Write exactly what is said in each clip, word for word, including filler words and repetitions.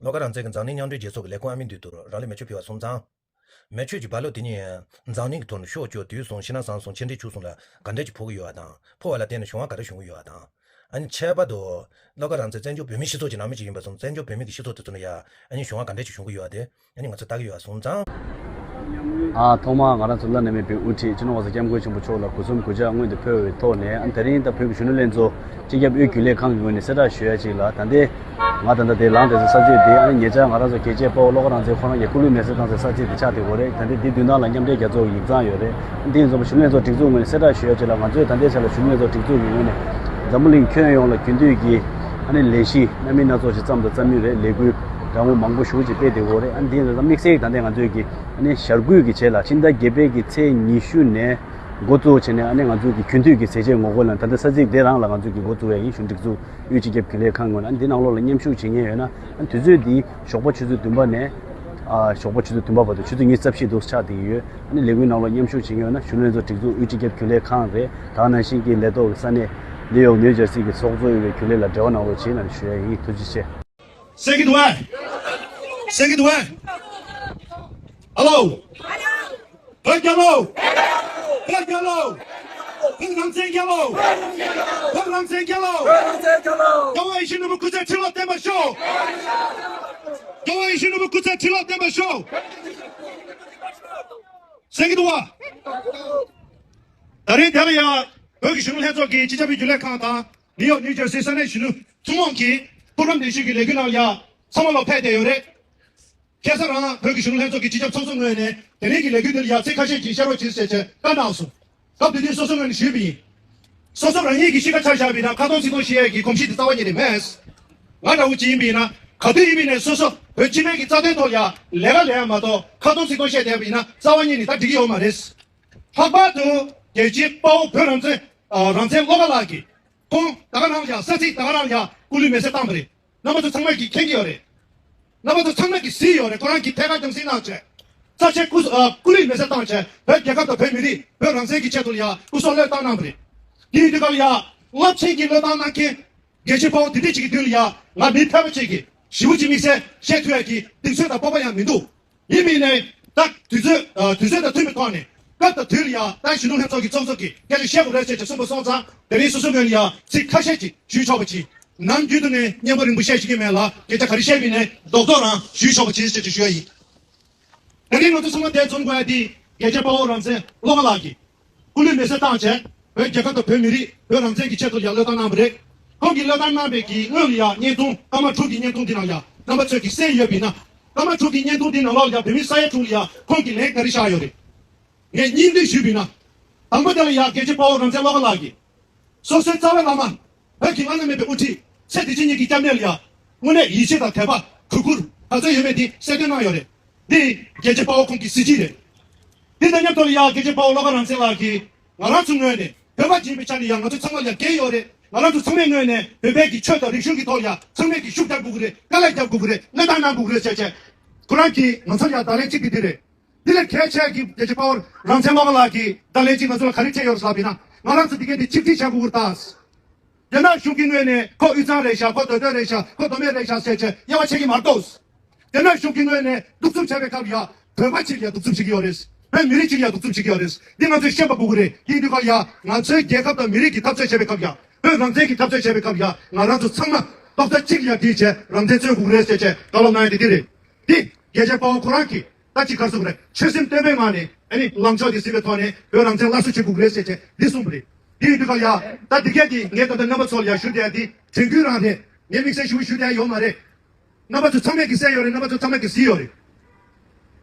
བློ་དགའ་རང་བཙན་གྱི་འཛམ་གླིང་མཉམ་འབྲེལ་རྒྱལ་ཚོགས་ཀྱི་ལས་ཁུངས་ཨ་མི་འདུས་དུ་རང་ལུས་མེ་མཆོད་ཕུལ་བ་སོང་ཙང་། མེ་མཆོད་ཀྱི་རྦ་ཀློག་དེ་ཉིད་འཛམ་གླིང་གི་ཐོག་ནས་ཤོག་བཅོས་དུས་གསུམ་ཕྱི་ནང་གསང་གསུམ་ཆེ་འབྲིང་ཆུང་གསུམ་ལ་ག་འདྲ་ཅིག་ཕོག་གི་ཡོད་པ་དང་། ཕོག་པ་ལ་བརྟེན་ནས་གཞུང་བ་ག་འདྲ་བྱུང་གི་ཡོད་པ་དང་། ཨ་ནི་ཁྱད་པར་དུ། བློ་དགའ་རང་བཙན་བཙན་བྱོལ་བོད་མིའི་སྤྱི་ཚོགས་ཀྱི་ནང་མི་ཅིག་ཡིན་པ་སོང་ཙང་། བཙན་བྱོལ་བོད་མི་གི་སྤྱི་ཚོགས་དེ་ཚོ་ནས་ཡ་ཨ་ནི་གཞུང་བ་ག་འདྲ་ཅིག་བྱུང་གི་ཡོད་པ་དེ་ཨ་ནི་ང་ཚོས་ལྟ་གི་ཡོད་པ་སོང་ཙང་། ཨ། ཐོག་མར་ང་རང་ཚོ་བླ་ན་མེད་པའི་དབུ་ཁྲིད་སྤྱི་ནོར་༸གོང་ས་༸སྐྱབས་མགོན་ཆེན་པོ་མཆོག་ལ་སྒོ་གསུམ་གུས་ཕྱག་སྔོན་དུ་ཕུལ་བའི་ཐོག་ནས། ཨ། དེ་རིང་ད་བོད་ཀྱི་གཞོན་ནུ་ལྷན་ཚོགས་སྤྱི་ཁྱབ་དབུས་རྒྱུན་ལས་ཁང་གི་ངོས་ནས་གསལ་བསྒྲགས་ཞུ་ཡ་ཅིག་ལ། ད་ལྟའི་ང་ད་ལྟ་དེ་ལངས་བསྡད་སའི་ས་ཚིགས་དེ་ཨ་ནི་ཉེ་ཆར་ང་རང་ཚོ་རྒྱལ་གཅེས་དཔའ་བོ་བློ་དགའ་རང་བཙན་ཁོ་རང་གིས་སྐུ་ལུས་མེ་སྲེག་བཏང་སའི་ས་ཚིགས་དེ་ཆགས་བསྡད་ཡོད་རེད། ད་ལྟའི་འདི་མདུན་ཐང་ལ་མཉམ་འབྲེལ་རྒྱལ་ཚོགས་ཀྱི་ཡིག་ཚང་ཡོད་རེད། འདི་ཡིན་ཙམ་པ་གཞོན་ནུ་ལྷན་ཚོགས་སྒྲིག་འཛུགས་ངོས་ནས་གསལ་བསྒྲགས་ཞུ་ཡ་ཅིག་ལ། ང་ཚོས་ད་ལྟའི་ཆ་ལ་གཞོན་ནུ་ལྷན་ཚོགས་སྒྲིག་འཛུགས་ཀྱི་ངོས་ནས་འཛམ་བུ་གླིང་ཁྱོན་ཡོངས་ལ་རྒྱུན་མཐུད་ཀྱི་ཨ་ནི་ལས་གཞི་སྣ་མིན་སྣ་ཚོགས་ཤིག་བརྩམས་དང་བརྩམ་མུས་རེད། ལས་འགུལ་རང་འགུལ་མང་པོ་ཞེ་པོ་ཅིག་སྤེལ་བསྡད་ཡོད་རེད། ཨ་ནི་འདི་ཡིན་ཙང་དམིགས་བསལ་གྱི་ད་ལྟའི་ང་ཚོས་ཀྱི་ཨ་ནི་ཞྭ་གུད་ཀྱི་བྱེས་ལ། ཕྱི་ཟླ་བརྒྱད་པའི་གི་ཚེས་ཉི་ཤུ་ནས་འགོ་བཙུགས་བྱས་ནས་ཨ་ནི་ང་ཚོས་ཀྱི་རྒྱུན་མཐུད་ཀྱི་ཟས་བཅད་ངོ་རྒོལ་ལ། ད་ལྟ་ས་ཚིགས་དེ་རང་ལ་ང་ཚོས་ཀྱི་འགོ་བཙུགས་ཡ་ཡིན། གཞུང་སྒྲིག་འཛུགས་དབུས་སྤྱི་ཁྱབ་རྒྱུན་ལས་ཁང་ངོས་ནས། ཨ་ནི་འདི་ནང་ལོགས་ལ་མཉམ་ཞུགས་བྱེད་མཁན་ཡོད་ན། ཨ་ནི་དུས་ཚོད་འདི་ཞོགས་པ་ཆུ་ཚོད་བདུན་པ་ནས། ཨ། ཞོགས་པ་ཆུ་ཚོད་བདུན་པ་བར་དུ་ཆུ་ཚོད་ཉི་ཤུ་རྩ་བཞི་འདུག་ཆགས་བསྡད་ཀྱི་ཡོད། ཨ་ནི་ལས་འགུལ་ནང་ལོགས་མཉམ་ཞུགས་བྱེད་མཁན་ཡོད་ན། གཞོན་ནུ་ལྷན་ཚོགས་སྒྲིག་འཛུགས་དབུས་སྤྱི་ཁྱབ་རྒྱུན་ལས་ཁང་རེད། ད་ག་ནང་བཞིན་གྱི་ལས་ཐོག་གི་ས་གནས་ནིའུ་ཡོག་ནིའུ་ཇར་སི་གི་ཚོགས་གཙོ་དབུས་པའི་རྒྱུན་ལས་ལ་འབྲེལ་བ་གནང་རོགས་བྱེད་ལ་ཞུ་ཡ་ཡིན། ཐུགས་རྗེ་ཆེ། གསན་གྱི་འདུག་ཨ། གསན་གྱི་འདུག་ཨ། ཧ་ལོ། བོད་རྒྱལ་ལོ། བོད་རྒྱལ་ལོ། བོད་རང་བཙན་རྒྱལ་ལོ། བོད་རང་བཙན་རྒྱལ་ལོ། རྒྱལ་བ་ཡིད་བཞིན་ནོར་བུ་སྐུ་ཚེ་ཁྲི་ལོ་བརྟན་པར་ཤོག་རྒྱལ་བ་ཡིད་བཞིན་ནོར་བུ་སྐུ་ཚེ་ཁྲི་ལོ་བརྟན་པར་ཤོག་གསན་གྱི་འདུག་བ། ད་རེས་དེ་ལ་ཡང་བོད་ཀྱི་གཞོན་ནུ་ལྷན་ཚོགས་ཀྱི་སྤྱི་ཁྱབ་རྒྱུན་ལས་ཁང་དང་། ནིའུ་ཡོག་ནིའུ་ཇར་སི་ས་གནས་གཞོན་ནུ་ཐུན་མོང་གིས་པུར་སྒྲོམ་ལས་ཞུགས་ཀྱི་ལས་འགུལ་ནང་ལ་ཡ་ཚང་མ་ལོག་ཕེབས་བསྡད་ཡོད་རེད། ཁ་སང་རང་བོད་ཀྱི་གཞོན་ནུ་ལྷན་ཚོགས་ཀྱི་སྤྱི་ཁྱབ་ཚོགས་གཙོ་ངོས་ནས་དེ་རིང་གི་ལས་འགུལ་འདི་ལ་ཡ་ཚིག་ཁ་ཤས་ཅིག་བཤད་རོགས་གྱིས་ཟེར་བྱས་བཀའ་གནང་སོང་། སྐབས་དེ་དུས་སོ་སོ་ངོས་ནས་ཞུས་པ་ཡིན། སོ་སོ་རང་ཉིད་ཀྱི་གཤིས་ཀ་ཆ་བཞག་པ་ཡིན་ན་ཁ་སྟོང་ཚིག་སྟོང་བཤད་ཡས་ཀྱི་གོམས་གཤིས་དེ་རྩ་བ་ཉིད་ནས་མེད། ང་འདྲ་བོ་ཅིག་ཡིན་པ་ཡིན་ན་ག་དུས་ཡིན་པ་ཡིན་ནའི་སོ་སོ་བོད་སྤྱི་པའི་གི་རྩ་དོན་ཐོག་ལ་ཡ་ལས་ཀ་ལས་ཡ་མ་གཏོགས་ཁ་སྟོང་ཚིག་སྟོང་བཤད་བསྡད་པ་ཡིན་ན་རྩ་བ་ཉིད་ནས་ད་འགྲིག་གི་ཡོད་མ་རེད། ལྷག་པར་དུ་རྒྱལ་གཅེས་དཔའ་བོ་བོད་རང་བཙན། ཨ། རང་བཙན་བློ་དགའ་ལགས་ཀྱིས་ཁོང་ད་ག་རང་ལ་ཡ་ས་ཚིགས་ད་ག་རང་ལ་ཡ་སྐུ་ལུས་མེ་སྲེག་བཏང་བ་རེད། རྣམ་པ་ཚོ་ཚང་མ་གིས་མཁྱེན་གྱི་ཡོད་རེད། རྣམ་པ་ཚོ་ཚང་མ་གིས་གཟིགས་ཡོད་རེད། ཁོ་རང་གིས་ཐད་ཀར་རྒྱང་སྲིང་གནང་བྱས། རྩ་ཆེ་སྐུ། ཨ། སྐུ་ལུས་མེ་སྲེག་བཏང་བྱས་བོད་རྒྱལ་ཁབ་དང་བོད་མི་རིགས་བོད་རང་བཙན་གྱི་ཆེད་དུ་ལ་ཡ་སྐུ་སྲོག་བློས་བཏང་གནང་བ་རེད། དེ་ཡིན་དུས་ག་ལ་ཡ་རླབས་ཆེན་གྱི་བློས་བཏང་གནང་མཁན་རྒྱལ་གཅེས་དཔའ་བོ་དེ་འདྲ་ཅིག་གི་མདུན་ལ་ཡ་ང་མི་ཕལ་པ་ཅིག་གིས་ཞེ་པོ་ཅིག་དམིགས་བསལ་བཤད་ཐུབ་ཡ་གི་གདེང་ཚོད་དང་སྤོབས་པ་ཡང་མི་འདུག་ཡིན་མིན་ནས་ད་དུས་ཚོད། ཨ། དུས་ཚོད་དང་མཐུན་པའི་ཐོག་ནས་སྐབས་དང་དུས་ལ་ཡ་ད་གཞོན་ནུ་ལྷན་ཚོགས་ཀྱི་ཚོགས་གཙོ་གིས་སྐད་ཆ་བཤད་དགོས་རེད་ཟེར་བྱས་གསུངས་པ་སོང་ཙང་། དེ་རིང་སོ་སོ་ངོས་ནས་ཡ་ཚིག་ཁ་ཤས་ཅིག་ཞུས་ཆོག་པ་ཅིག་ནམ་རྒྱུན་དུ་ནས་སྙན་པོ་རིང་པོ་བཤད་ཤེས་ཀྱི་མེད་ལ། སྐད་ཆ་ག་རེ་བཤད་པ་ཡིན་ནའི་རྡོག་རྡོག་རང་ཞུས་ཆོག་པ་ཅིག་ཟེར་བྱས་ཞུ་ཡ་ཡིན། དེ་རིང་ང་ཚོ་ཚང་མ་འདིར་འཛོམས་དགོས་ཡ་དེ་རྒྱལ་གཅེས་དཔའ་བོ་རང་བཙན་བློ་དགའ་ལགས་ཀྱིས་སྐུ་ལུས་མེ་སྲེག་བཏང་བྱས་བོད་རྒྱལ་ཁབ་དང་བོད་མི་རིགས་བོད་རང་བཙན་གྱི་ཆེད་དུ་ཡ་བློས་བཏང་གནང་བ་རེད། ཁོང་གིས་བློས་བཏང་གནང་བའི་གི་སྔོན་ལ་ཡ་བརྙན་ཐུང་། སྐར་མ་དྲུག་གི་བརྙན་ཐུང་འདི་ནང་ཡ་རྣམ་པ་ཚོས་ཀྱིས་གསན་ཡོད་པ་ཡིན་ན། སྐར་མ་དྲུག་གི་བརྙན་ཐུང་འདི་ནང་ལོགས་ལ་ཡ་བོད་མི་ས་ཡ་དྲུག་ལ་ཡ་ཁོང་གིས་ལན་ག་རེ་བཞག་ཡོད་རེད། ངས་སྙིང་བསྡུས་ཞུས་པ་ཡིན་ན། དང་པོ་དེ་ལ་ཡ་རྒྱལ་གཅེས་དཔའ་བོ་རང་བཙན་བློ་དགའ་ལགས་ཀྱིས། སོ་སོའི་རྩ་བའི་བླ་མ། བོད་ཀྱི་བླ་ན་མེད་པའི་དབུ་ཁྲིད། ཚེ་འདི་ཕྱི་གཉིས་ཀྱི་སྐྱབས་གནས་ལ་ཡ། དངོས་གནས་ཡིད་ཆེས་དང་དད་པ། གུས་བཀུར་ག་ཚོད་ཡོད་མེད་དེ་གསལ་སྟོན་གནང་ཡོད་རེད། འདི་རྒྱལ་གཅེས་དཔའ་བོ་ཁོང་གི་གཟི་བརྗིད་རེད། འདི་དང་མཉམ་དུ་ལ་ཡ་རྒྱལ་གཅེས་དཔའ་བོ་བློ་དགའ་རང་བཙན་ལགས་ཀྱིས་ང་རང་ཚོའི་ངོས་ནས་བོད་པ་ཡིན་པའི་ཆ་ནས་ཡ་ང་ཚོ་ཚང་མ་ལ་ཡ་འགན་ཡོད་རེད། ང་རང་ཚོ་ཚང་མའི་ངོས་ནས་བོད་པའི་གི་ཆོས་དང་རིག་གཞུང་གི་ཐོག་ལ་ཡ་ཚང་མས་ཀྱིས་ཤུགས་རྒྱག་དགོས་ཀྱི་རེད། དཀའ་ལས་རྒྱག་དགོས་ཀྱི་རེད། བློས་བཏང་གནང་དགོས་ཀྱི་རེད་ཟེར་བྱས། ཁོ་རང་གིས་ང་ཚོར་ཡ་བརྡ་ལན་གཅིག་དེ་འདི་རེད། འདི་ལས་གལ་ཆེ་གི་རྒྱལ་གཅེས་དཔའ་བོ་རང་བཙན་བློ་དགའ་ལགས་ཀྱིས་བརྡ་ལན་གཅིག་ང་ཚོ་ལ་ག་རེ་སྤྲད་ཡོད་རེད་ཟེར་བ་ཡིན་ན། ང་རང་ཚོ་འདི་གའི་འདི་གཅིག་སྒྲིལ་བྱ་དགོས་ཀྱི་རེད་ད། རྒྱ་ནག་གཞུང་གི་ངོས་ནས་ཁོ་དབུས་གཙང་རེད་ཤག་ཁོ་མདོ་སྟོད་རེད་ཤག་ཁོ་མདོ་སྨད་རེད་ཤག་ཟེར་བྱས་དབྱེ་བ་ཕྱེ་གི་མ་གཏོགས། རྒྱ་ནག་གཞུང་གི་ངོས་ནས་གདུག་རྩུབ་བྱས་པའི་སྐབས་ལ་ཡ་བོད་པ་གཅིག་ལ་ཡ་གདུག་རྩུབ་བྱེད་ཀྱི་ཡོད་རེད། བོད་མི་རིགས་གཅིག་ལ་ཡ་གདུག་རྩུབ་བྱེད་ཀྱི་ཡོད་རེད། འདི་ང་ཚོས་ཤེས་པ་དགོས་ཀྱི་རེད། དེ་ཡིན་དུས་ག་ལ་ཡ་ང་ཚོའི་རྒྱལ་ཁབ་དང་མི་རིགས་ཀྱི་འཐབ་རྩོད་བྱས་པའི་སྐབས་ལ་ཡ། བོད་རང་བཙན་གྱི་འཐབ་རྩོད་བྱས་པའི་སྐབས་ལ་ཡ་ང་རང་ཚོ་ཚང་མ་རྡོག་རྩ་གཅིག་ལ་ཡ་སྒྲིལ་བྱས་རང་བཙན་རྩོད་དགོས་ཀྱི་རེད་ཟེར་བྱས་བཀའ་སློབ་གནང་ཡ་དེ་འདི་རེད། འདི་རྒྱལ་གཅེས་དཔའ་བོ་ཁོ་རང་གིས་ད་ཅི་ག་རེ་ཟེར་དགོས་རེད། ཆོད་སེམས་བརྟན་པོའི་ངང་ནས་ཨ་ནི་ལངས་ཕྱོགས་དེ་གཟིགས་པའི་ཐོག་ནས་བོད་རང་བཙན་སླར་གསོ་བྱེད་དགོས་ཀྱི་རེད་ཟེར་བྱས་འདི་གསུངས་པ་རེད། འདི་ཡིན་དུས་ག་ལ་ཡ་ད་འདི་གས་འདི་ངས་ད་ལྟ་རྣམ་པ་ཚོ་ལ་ཡ་ཞུ་བསྡད་ཡ་འདི་དྲན་སྐུལ་རང་རེད། ངས་དམིགས་བསལ་ཞུ་ཞུ་བསྡད་ཡ་ཡོད་མ་རེད། རྣམ་པ་ཚོ་ཚང་མས་ཀྱིས་གསན་ཡོད་རེད། རྣམ་པ་ཚོ་ཚང་མས་ཀྱིས་གཟིགས་ཡོད་རེད།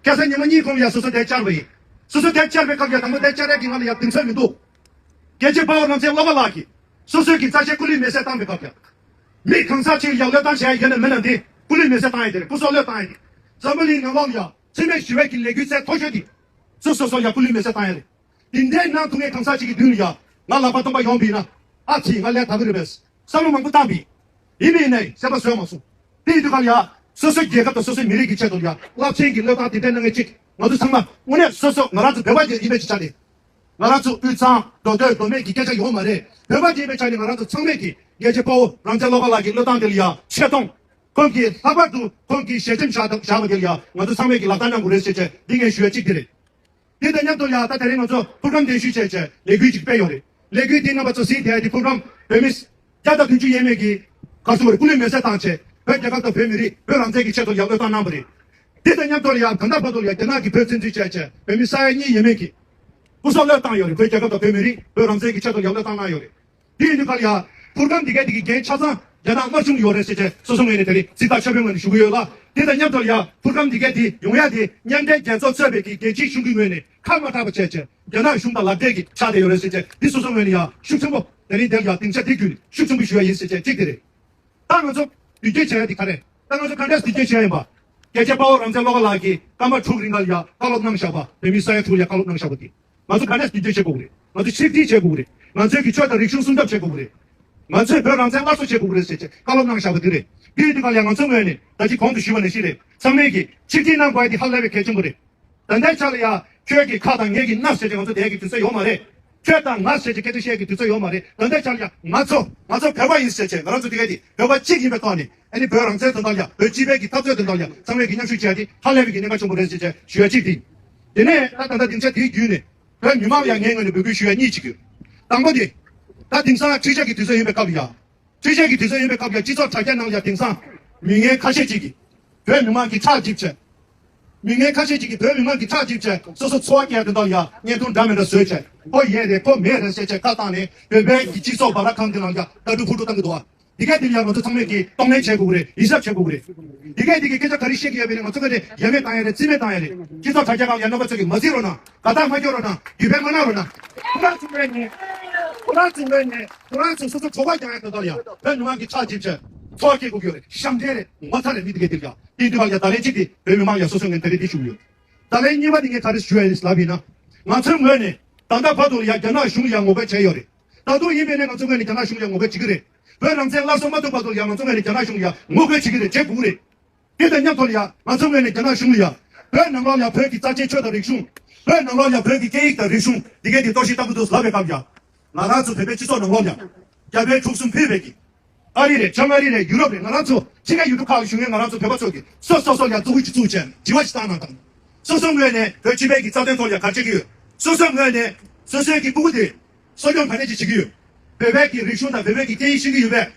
ཁ་སང་ཉི་མ་གཉིས་གོང་ལ་ཡ་སོ་སོ་དེབ་བསྐྱར་བ་ཡིན། སོ་སོ་དེབ་བསྐྱར་བའི་སྐབས་ལ་ཡ་དང་པོ་དེབ་བསྐྱར་ཡ་གི་ང་ལ་ཡ་གདེང་ཚོད་མི་འདུག་རྒྱལ་གཅེས་དཔའ་བོ་རང་བཙན་བློ་དགའ་ལགས་ཀྱིས་སོ་སོའི་གི་རྩ་ཆེའི་སྐུ་ལུས་མེ་སྲེག་བཏང་བའི་སྐབས་ལ་ཡ། མི་གང་ཟག་ཅིག་ལ་ཡ་བློས་བཏང་བྱས་ཡོད་ན་མེད་ན་འདི་སྐུ་ལུས་མེ་སྲེག་བཏང་ཡ་དེ་རེད། སྐུ་སྲོག་བློས་བཏང་ཡ་དེ། འཛམ་བུ་གླིང་ནང་ལོགས་ལ་ཡ་འཚེ་མེད་ཞི་བའི་གི་ལས་འགུལ་ཚད་མཐོ་ཤོས་དེ་སོ་སོ་སོ་ལ་ཡ་སྐུ་ལུས་མེ་སྲེག་བཏང་ཡ་རེད། འདི་འདྲའི་ནང་དུ་ངས་གང་ཟག་ཅིག་གི་མདུན་ལ་ཡ་ང་ལག་པ་སྟོང་པ་ཡོང་བ་ཡིན་ན། ཨ་ཙི་ང་ལས་ད་གི་རེད་པས། བསམ་བློ་མང་པོ་བཏང་པ་ཡིན། ཡིན་མིན་ནས་སེམས་པ་བཟོད་མ་སོང་། དེ་ཡིན་དུས་ག་ལ་ཡ། སོ་སོའི་རྒྱལ་ཁབ་དང་སོ་སོའི་མི་རིགས་ཀྱི་ཆེད་དུ་ཡ་རླབས་ཆེན་གྱི་བློས་བཏང་དེ་འདྲ་གནང་མཁན་ཅིག་ང་ཚོ་ཚང་མ་དངོས་གནས་སོ་སོ་ང་རང་ཚོ་བོད་པ་ཅིག་ཡིན་པའི་ཆ་ནས། ང་རང་ཚོ་དབུས་གཙང་མདོ་སྟོད་མདོ་སྨད་ཀྱི་སྐད་ཆ་ཡོད་མ་རེད། བོད་པ་ཅིག་ཡིན་པའི་ཆ་ནས་ང་རང་ཚོ་ཚང་མས་ཀྱི་རྒྱལ་གཅེས་དཔའ་བོ་རང་བཙན་བློ་དགའ་ལགས་ཀྱི་བློས་བཏང་དེ་ལ་ཡ་ཆེ་མཐོང་། ཁོང་གིས་ལྷག་པར་དུ་ཁོང་གིས་ཞལ་ཆེམས་བཞག་བཞག་པ་དེ་ལ་ཡང་ང་ཚོ་ཚང་མས་ཀྱིས་ལག་བསྟར་གནང་དགོས་རེད་ཟེར་བྱས་འདི་ངས་ཞུ་ཡ་གཅིག་དེ་རེད། དེ་དང་མཉམ་དུ་ཡང་ད་དེ་རིང་ང་ཚོ་ཕུར་སྒམ་གདན་ཞུས་བྱས་བྱས་ལས་འགུལ་ཅིག་སྤེལ་ཡོད་རེད། ལས་འགུལ་དེ་རྣམ་པ་ཚོ་གཟིགས་བསྡད་ཡ་དེ་ཕུར་སྒམ་བོད་མི་བརྒྱ་དང་བདུན་ཅུ་ཡས་མས་ཀྱིས་ག་རེ་ཟེར་དགོས་རེད། སྐུ་ལུས་མེ་སྲེག་བཏང་བྱས་བོད་རྒྱལ་ཁབ་དང་བོད་མི་རིགས་བོད་རང་བཙན་གྱི་ཆེད་དུ་ཡང་བློས་བཏང་གནང་བ་རེད། དེ་དང་མཉམ་དུ་ཡང་ད་ལྟ་བར་དུ་ཡང་རྒྱ་ནག་གིས་བོད་བཙན་འཛུལ་བྱས་བྱས་བོད་མི་ས་ཡ་གཉིས་ཡས་མས་ཀྱིས་སྐུ་སྲོག་བློས་བཏང་ཡོད་རེད། བོད་རྒྱལ་ཁབ་དང་བོད་མི་རིགས་བོད་རང་བཙན་གྱི་ཆེད་དུ་ཡང་བློས་བཏང་གནང་ཡོད་རེད། དེ་ཡིན་དུས་ག་ལ་ཡ། ཕུར་སྒམ་འདི་གའི་འདི་གི་འགན་ཆ་ཚང་རྒྱ་ནག་དམར་གཞུང་ཡོད་རེད་ཟེར་བྱས་སོ་སོ་ངོས་ནས་དེ་རིང་གཟིགས་རྟགས་ཆོས་དཔོན་ངོས་ནས་ཞུ་གི་ཡོད་ལ། དེ་དང་མཉམ་དུ་ཡ་ཕུར་སྒམ་འདི་གའི་འདི་ཡོང་ཡ་དེ་མཉམ་འབྲེལ་རྒྱལ་ཚོགས་གཙོས་པའི་གི་རྒྱལ་སྤྱིའི་གཞུང་གི་ངོས་ནས་ཁ་མ་གྲགས་པ་བྱས་བྱས་རྒྱ་ནག་གཞུང་དང་ལག་འབྲེལ་གྱི་ཆགས་བསྡད་ཡོད་རེད་ཟེར་བྱས་འདི་སོ་སོ་ངོས་ནས་ཡ་ཤུགས་ཆེན་པོ་དེ་རིང་དེར་ཡ་སྡིངས་ཆ་འདི་བརྒྱུད་ནས་ཤུགས་ཆེན་པོ་ཞུ་ཡ་ཡིན་ཟེར་བྱས་གཅིག་དེ་རེད། ད་ང་ཚོ་མདུན་སྐྱོད་བྱས་ཡ་དེ་ག་རེད། ད་ང་ཚོ་ག་འདྲས་མདུན་སྐྱོད་བྱས་ཡ་ཡིན་པ། རྒྱལ་གཅེས་དཔའ་བོ་རང་བཙན་བློ་དགའ་ལགས་ཀྱིས་སྐར་མ་དྲུག་རིང་ག་ལ་ཡ་བཀའ་སློབ་གནང་བཞག་པ། བོད་མི་ས་ཡ་དྲུག་ལ་ཡ་བཀའ་སློབ་གནང་བཞག་པ་དེ། ང་ཚོ་ག་འདྲས་མདུན་སྐྱོད་བྱེད་དགོས་རེད། ང་ཚོ་ཆིག་སྒྲིལ་བྱེད་དགོས་རེད། ང་ཚོས་ཀྱི་ཆོས་དང་རིག་གཞུང་སྲུང་སྐྱོབ་བྱེད་དགོས་རེད། ང་ཚོས་བོད་རང་བཙན་སླར་གསོ་བྱེད་དགོས་རེད་ཟེར་བྱས་བཀའ་སློབ་གནང་བཞག་པ་དེ་རེད། དེ་ཡིན་དུས་ག་ལ་ཡ་ང་ཚོ་ངོས་ནས་ད་ཅི་གོང་དུ་ཞུས་པ་ནང་བཞིན་རེད། ཚང་མས་ཀྱི་ཆིག་སྒྲིལ་གནང་དགོས་ཡ་དེ་ཧ་ལས་པའི་གལ་ཆེན་པོ་རེད། ད་ལྟའི་ཆ་ལ་ཡ་ཁྱོད་ཀྱི་ཁ་དང་ངེད་ཀྱི་སྣ་ཟེར་བྱས་ང་ཚོ་བསྡད་ཡ་གི་དུས་ཚོད་ཡོད་མ་རེད། ཁྱོད་དང་ང་ཟེར་བྱས་སྐད་ཆ་བཤད་ཡ་གི་དུས་ཚོད་ཡོད་མ་རེད། ད་ལྟའི་ཆ་ལ་ཡ་ང་ཚོ་ང་ཚོ་བོད་པ་ཡིན་ཟེར་བྱས་ང་རང་ཚོ་དེ་ག་དེ་བོད་པ་གཅིག་ཡིན་པའི་ཐོག་ནས་ཨ་ནི་བོད་རང་བཙན་དོན་དག་ལ་ཡ་བོད་སྤྱི་པའི་གི་འཐབ་རྩོད་དོན་དག་ལ་ཡ་ཚང་མས་ཀྱི་མཉམ་ཞུགས་བྱས་ཏེ་ཧ་ལས་པའི་གི་གནད་འགག་ཆེན་པོ་རེད་ཟེར་བྱས་ཞུ་ཡ་གཅིག་དེ། དེ་ནས་ད་ད་ལྟ་སྡིངས་ཆ་དེའི་བརྒྱུད་ནས་བོད་མི་མང་ལ་ཡ་ངའི་ངོས་ནས་འབོད་སྐུལ་ཞུ་ཡ་གཉིས་ཅིག་ཡོད། དང་པོ་དེ། ད་དེང་སང་འཕྲུལ་ཆས་ཀྱི་དུས་ཚོད་ཡིན་པའི་སྐབས་ལ་ཡ། འཕྲུལ་ཆས་ཀྱི་དུས་ཚོད་ཡིན་པའི་སྐབས་ལ་སྤྱི་ཚོགས་དྲ་རྒྱ་ནང་ལ་ཡ་དེང་སང་མི་ངན་ཁ་ཤས་ཅིག་གིས་བོད་མི་མང་གི་ཁྲག་འཇིབ་བྱས། མི་ངན་ཁ་ཤས་ཅིག་གིས་བོད་མི་མང་གི་ཁྲག་འཇིབ་བྱས་སོ་སོ་འཚོ་བ་སྐྱེལ་དོན་དག་ལ་ཡ་བརྙན་ཐུང་འདྲ་མི་འདྲ་བཟོས་བྱས་ཁོ་ཡོད་རེད་ཁོ་མེད་རེད་ཟེར་བྱས་ཁ་བཏང་ནས་བོད་པའི་གི་སྤྱི་ཚོགས་བར་ཁང་གི་ནང་ལ་ཡ་ལྟ་གྲུབ་ཕུ་འགྲོ་བཏང་གི་འདུག་ཨ། འདི་ག་འདི་ལ་ཡ་ང་ཚོ་ཚང་མས་ཀྱིས་གཏོང་ལེན་བྱེད་དགོས་ཀྱི་རེད། ཡིད་གཟབ་བྱེད་དགོས་ཀྱི་རེད། འདི་ག་འདི་གི་སྐད་ཆ་ག་རེ་བཤད་ཀྱི་ཡོད་པ་ཡིན་ན་ང་ཚོ་ག་རེ་ཡ་མེད་བཏང་ཡ་རེད། རྩིས་མེད་བཏང་ཡ་རེད། སྤྱི་ཚོགས་དྲ་རྒྱ་སྒང་ལ་ཡ་རྣམ་པ་ཚོ་གིས་མ་བརྩི་རོགས་གནང་། དགའ་རྟགས་མ་སྐྱོར་རོགས་གནང་། རྒྱུད་སྤེལ་མ་གནང་རོགས་གནང་། ཁོ་རང་ཚོ་ངོས་ནས་ཁོ་རང་ཚོ་ངོས་ནས་ཁོ་རང་ཚོ་སོ་སོ་གྲོད་ཁོག་རྒྱག་ཡ་དོན་དག་ལ་ཡ་བོད་མི་མང་གི་ཁྲག་འཇིབ་བྱས་འཚོ་བ་སྐྱེལ་དགོས་ཀྱི་ཡོད་རེད། ཞབས་འདྲེན་རེད། ངོ་ཚ་རེད། མི་འདི་གས་འདི་ལ་ཡ་དེ་འདི་བར་ཡ་ད་ལན་གཅིག་དེ་བོད་མི་མང་ལ་ཡ་སོ་སོ་ངོས་ནས་ད་རེས་འདི་ཞུ་གི་ཡོད། ད་ལན་གཉིས་པ་དེ་ངས་ག་རེ་ཞུ་ཡ་ཡིན་ལབ་ཡིན་ན། ང་ཚོའི་ངོས་ནས་ད་ལྟ་བར་དུ་ལ་ཡ་རྒྱ་ནག་གཞུང་ལ་ཡ་ངོ་རྒོལ་བྱས་ཡོད་རེད། ད་དུང་ཡིན་པས་ན་ང་ཚོའི་ངོས་ནས་རྒྱ་ནག་གཞུང་ལ་ཡ་ངོ་རྒོལ་བྱེད་ཀྱི་རེད། བོད་རང་བཙན་སླར་གསོ་མ་ཐུབ་བར་དུ་ལ་ཡ་ང་ཚོའི་ངོས་ནས་རྒྱ་ནག་གཞུང་ལ་ཡ་ངོ་རྒོལ་བྱེད་ཀྱི་རེད། བྱེད་དགོས་ཀྱི་རེད། དེ་དང་མཉམ་དུ་ལ་ཡ་ང་ཚོའི་ངོས་ནས་རྒྱ་ནག་གཞུང་ལ་ཡ་བོད་ནང་ལོགས་ལ་ཡ་བོད་ཀྱི་རྩ་ཆེའི་ཆོས་དང་རིག་གཞུང་། བོད་ནང་ལོགས་ལ་ཡ་བོད་ཀྱི་སྐད་ཡིག་དང་རིག་གཞུང་འདི་གའི་འདི་གཏོར་བཤིག་བཏང་གི་འདུག་ལབ་པའི་སྐབས་ལ་ཡ། ང་རང་ཚོ་བོད་པའི་སྤྱི་ཚོགས་ནང་ལོགས་ལ་ཡ། རྒྱ་བལ་འབྲུག་གསུམ་ཕུད་པའི་གི། ཨ་རི་རེད། བྱང་ཨ་རི་རེད། ཡུ་རོབ་རེད། ང་རང་ཚོ་ཕྱི་རྒྱལ་ཡུལ་གྲུ་ཁག་བཞུགས་མཁན་ང་རང་ཚོ་བོད་པ་ཚོ་གིས་སོ་སོ་སོ་ལ་ཡ་ཙུ་གུ་ཅིག་བཙུགས་བྱས་དྲི་བ་ཞིག་བཏང་གནང་དང་། སོ་སོའི་ངོས་ནས་བོད་སྤྱི་པའི་གི་རྩ་དོན་ཐོག་ལ་ཡ་ག་རེ་བྱེད་ཀྱི་ཡོད། སོ་སོའི་ངོས་ནས་སོ་སོའི་གི་སྤུ་གུ་དེ་གསོ་སྐྱོང་ག་འདྲ་ཅིག་བྱེད་ཀྱི་ཡོད། བོད་པའི་གི་རིག་གཞུང་དང་བོད་པའི་གི་སྐད་ཡིག་ཤེས་ཀྱི་ཡོད་པས།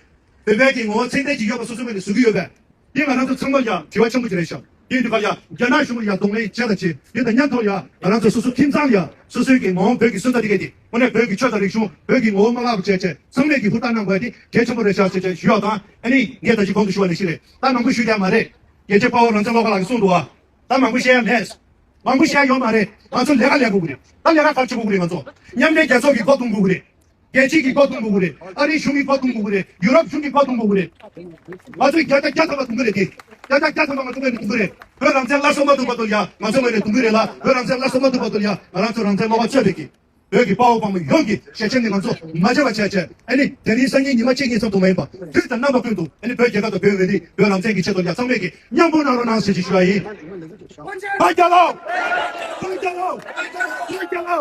བོད་པའི་གི་ངོ་བོ་ཚད་ལྡན་ཅིག་ཡོད་པ་སོ་སོའི་ངོས་ནས་བཟོ་གི་ཡོད་པས། དེ་ང་རང་ཚོ་ཚང་མ་ལ་ཡ་དྲི་བ་ཆེན་པོ་ཅིག་རེད་ཤག་དེ་ཡིན་དུས་ག་ལ་ཡ་རྒྱ་ནག་གཞུང་ལ་ཡ་གདོང་ལེན་བྱས་དང་བྱེད། དེ་དང་མཉམ་དུ་ལ་ཡ་ང་རང་ཚོ་སོ་སོ་ཁྱིམ་ཚང་ལ་ཡ་སོ་སོའི་གི་ངོ་བོ་བོད་ཀྱི་སོན་རྩ་དེ་གས་དེ་དངོས་གནས་བོད་ཀྱི་ཆོས་དང་རིག་གཞུང་བོད་ཀྱི་ངོ་བོ་མ་བརླག་པ་བྱས་བྱས་ཚང་མས་ཀྱི་ཧུར་ཐག་གནང་དགོས་ཡ་དེ་གལ་ཆེན་པོ་རེད་ཤག་ཟེར་བྱས་ཞུ་ཡ་དང་། ཨ་ནི་ངས་ད་ཅི་གོང་དུ་ཞུ་བ་ནང་བཞིན་རེད། ད་མང་པོ་ཞུ་ཡ་མ་རེད། རྒྱལ་གཅེས་དཔའ་བོ་རང་བཙན་བློ་དགའ་ལགས་ཀྱིས་གསུངས་འདུག་བ། ད་མང་པོ་བཤད་ཡ་མེད། མང་པོ་བཤད་ཡ་ཡོད་མ་རེད། ང་ཚོ་ལས་ཀ་ལས་དགོས་ཀྱི་རེད། ད་ལས་ཀ་ག་རེ་བྱེད་དགོས་ཀྱི་རེད། ང་ཚོ་མཉམ་འབྲེལ་རྒྱལ་ཚོགས་ཀྱི་སྒོ་རྡུང་དགོས་ཀྱི་རེད། རྒྱལ་སྤྱིའི་གི་སྒོ་རྡུང་དགོས་ཀྱི་རེད། ཨ་རིའི་གཞུང་གི་སྒོ་རྡུང་དགོས་ཀྱི་རེད། ཡུ་རོབ་གཞུང་གི་སྒོ་རྡུང་དགོས་ཀྱི་རེད། ང་ཚོས་བརྒྱ་ཆ་བརྒྱ་ཐམ་པ་རྡུང་གི་རེད་དེ། བརྒྱ་ཆ་བརྒྱ་ཐམ་པ་ང་ཚོ་ངོས་ནས་རྡུང་གི་རེད། བོད་རང་བཙན་སླར་གསོ་མ་ཐུབ་བར་དུ་ཡ་ང་ཚོ་ངོས་ནས་རྡུང་གི་རེད་ལ། བོད་རང་བཙན་སླར་གསོ་མ་ཐུབ་བར་དུ་ཡ་ང་རང་ཚོ་རང་བཙན་བློ་དགའ་གཙོས་པའི་གི་བོད་ཀྱི་དཔའ་བོ་དཔའ་མོ་ཡོངས་ཀྱི་ཞལ་ཆེམས་ནི་ང་ཚོ་མ་བརྗེད་པ་བྱས་བྱས། ཨ་ནི་དེ་རིང་སང་ཉིན་ཉི་མ་གཅིག་གཉིས་ཙམ་དུ་མ་ཡིན་པ་དུས་དང་རྣམ་པ་ཀུན་ཏུ་ཨ་ནི་བོད་རྒྱལ་ཁབ་དང་བོད་མི་རིགས་བོད་རང་བཙན་གྱི་ཆེད་དུ་ཡ་ཚང་མས་ཀྱི་མཉམ་སྤུངས་གནང་རོགས་གནང་ཟེར་ཞེས་ཞུ་བ་ཡིན། བོད་རྒྱལ་ལོ། བོད་རྒྱལ་ལོ། བོད་རྒྱལ་ལོ།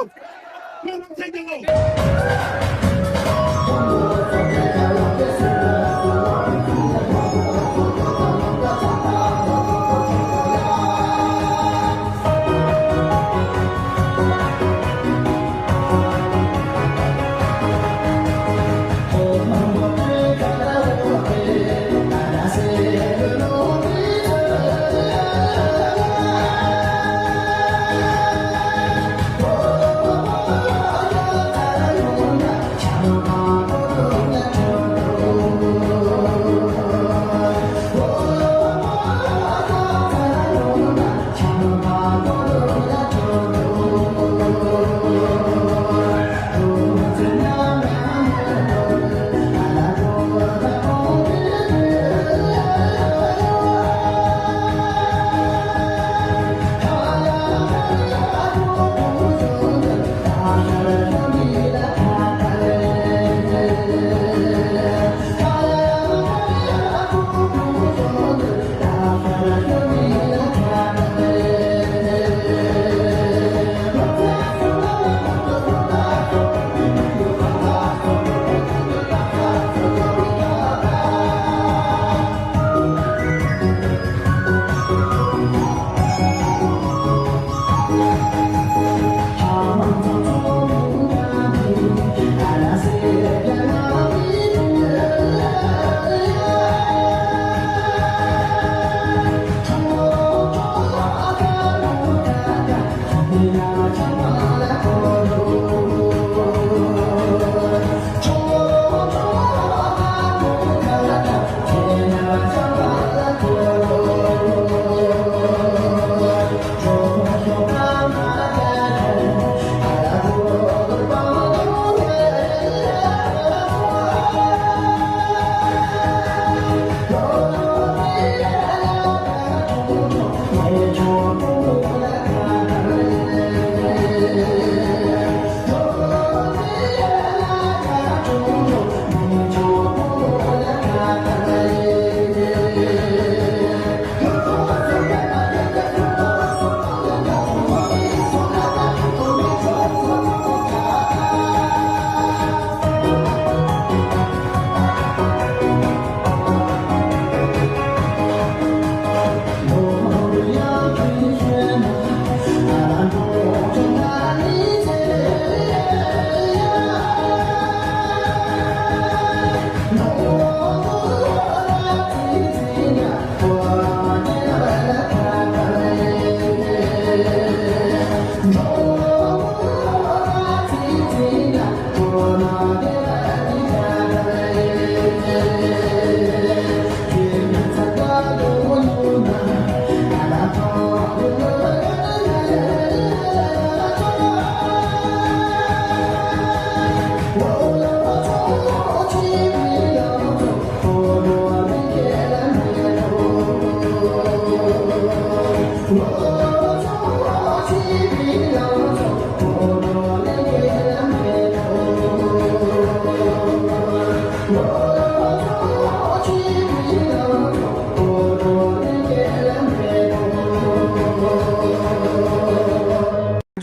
ཚོ་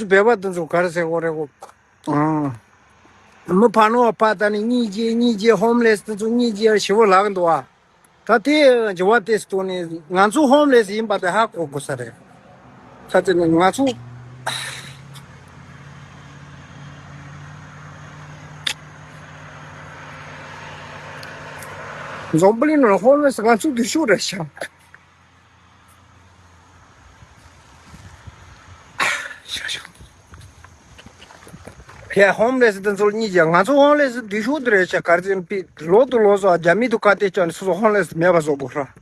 བོད་པ་དེ་ཚོ་ག་རེ་ཟེར་དགོས་རེད་གོ། ཨང་། མི་ཕ་ནོ་བ་ཕ་ད་ནི་གཉིས་རྗེས་གཉིས་རྗེས་ཧོམ་ལེས་དེ་ཚོ་གཉིས་རྗེས་ཞི་བོ་ལག་འདུག་ཨ། ད་དེ་འགྱུར་བ་དེ་སྟོན་ནས་ང་ཚོ་ཧོམ་ལེས་ཡིན་པ་དེ་ཧ་གོ་དགོས་ས་རེད། ད་དེ་ནི་ང་ཚོ་འཛམ་བུ་གླིང་ནང་ཧོམ་ལེས་ང་ཚོ་དུས་ཤུགས་རེད་ཤག་ཁྱེད་ཧོམ་ལེས་དེ་ཚོ་གཉིས་ཀྱང་ང་ཚོ་ཧོམ་ལེས་དུས་ཤུགས་དེ་རེད་ཤག་གར་ཙམ་པི་ལོ་དུ་ལོ་སོ་རྒྱ་མི་དུ་ཁ་གཏད་བཅག་ནས་སོ་སོ་ཧོམ་ལེས་མེད་པ་བཟོ་དགོས་ཤག